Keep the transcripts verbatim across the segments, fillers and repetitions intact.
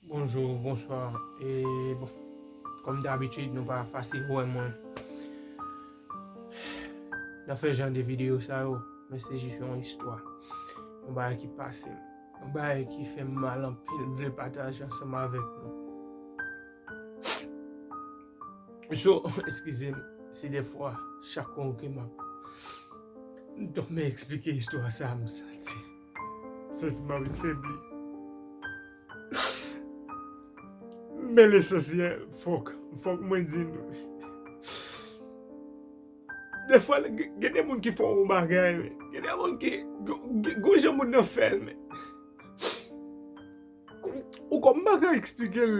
Bonjou, bonswa. E bon, kòm dabitid, nou pa fasil wè mwen nan fè jan de videyo sa yo, men se jis yon istwa. Yon bagay ki pase m. Yon bagay ki fè m mal anpil, m vle pataje ansanm avèk nou. So, eskize m si defwa, chak kou ke m ap, m ap eksplike istwa sa, m santi, m santi m ap febli. Men lesansyèl, fòk, fòk mwen di nou. Defwa, gen, gen de moun ki fè yon bagay, men. Gen de moun ki, gen, gen, gen jan moun nan fè l, men. Ou kò m pa ka eksplike l.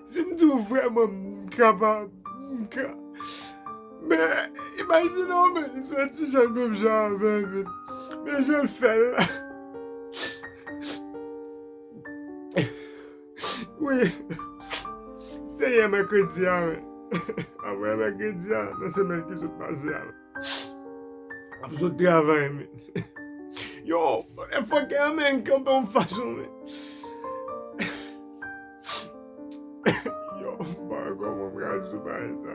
Si m di w vrèman m kapab, m ka. Men, imajine w, men, se ti jan menm jan avè m, men. Men jan l fè l la. Wi. Se yè mèkredi a, men. Apre mèkredi a, nan semèn ki sot pase a, men. Ap sot travay, men. Yo, motherfucker, men, kanpe yon fason, men. Yo, m pa wè kòman m ka di bagay sa.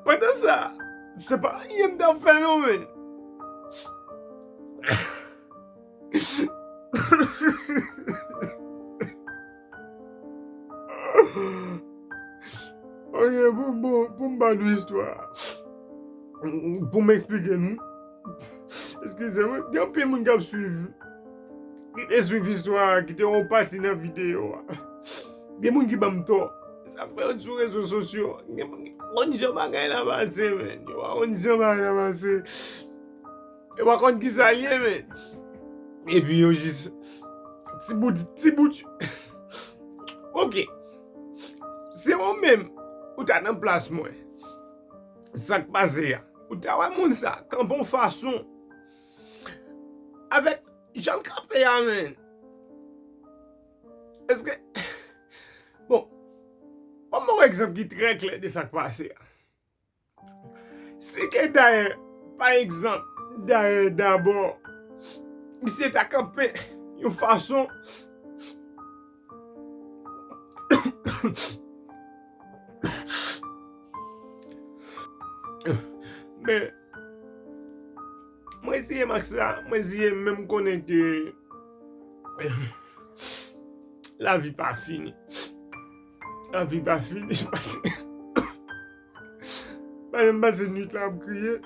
Pandan sa, se pa anyen m t ap fè non, men. Ok, pou, pou, pou m ba nou istwa a. Pou m eksplike nou. Eskize mwen, gen anpil moun k ap swiv. Ki te swiv istwa a, ki te yon pati nan videyo a. Gen moun ki ban m tò. Sa fè yo di sou rezo sosyo. Gen moun ki pa konn jan bagay la pase, men. Yo pa konn jan bagay la pase. Yo pa konn ki sa l ye, men. Epi yo jis ti bout, ti bout. Ok. Se ou menm, ou ta nan plas mwen. Sa k pase a? Ou ta wè moun sa kanpe yon fason avèk jan l kanpe a, men. Èske, bon, ban m yon egzanp ki trè klè de sa k pase a. Si ke dayè, pa egzanp, dayè dabò, misye ta kanpe yon fason, men, mwen eseye max la, mwen eseye menm konnen ke lavi pa fini. Lavi pa fini, paske, paske m pase nwit la ap kriye.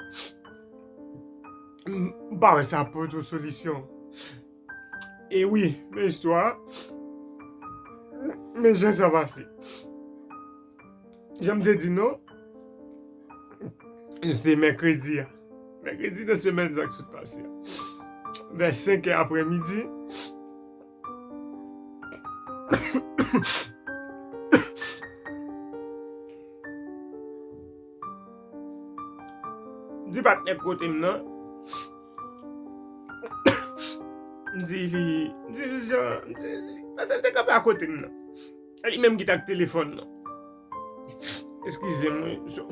M, m pa wè sa pote yon solisyon. E wi, men istwa a. Men jan sa pase. Jan m te di nou, se mèkredi a. Mèkredi nan semèn sa k sot pase a. Vè senk è aprèmidi. M di patnè k kote m nan. M di li, m di li jan, m di li, paske l te kanpe akote m nan. E li menm ki t ak telefòn nan. Eskize m, wi, so,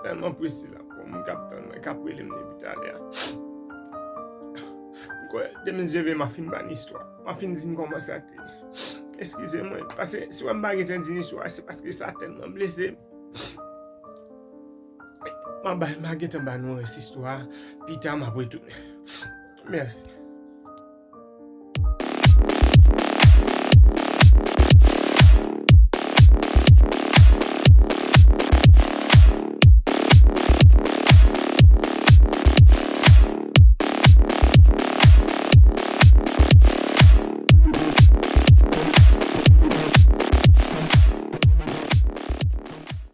tèlman prese la. Pou moun k ap tann mwen, k ap rele m depi talè a. M kwè, demen m leve, m a fin ba n istwa. M a fin di n kòman sa te ye. Eskize mwen, paske si w wè m pa gentan di n istwa, se paske sa tèlman blese m. M a bay, m a gentan ba nou rès istwa a. Pita, m ap retounen. Mèsi.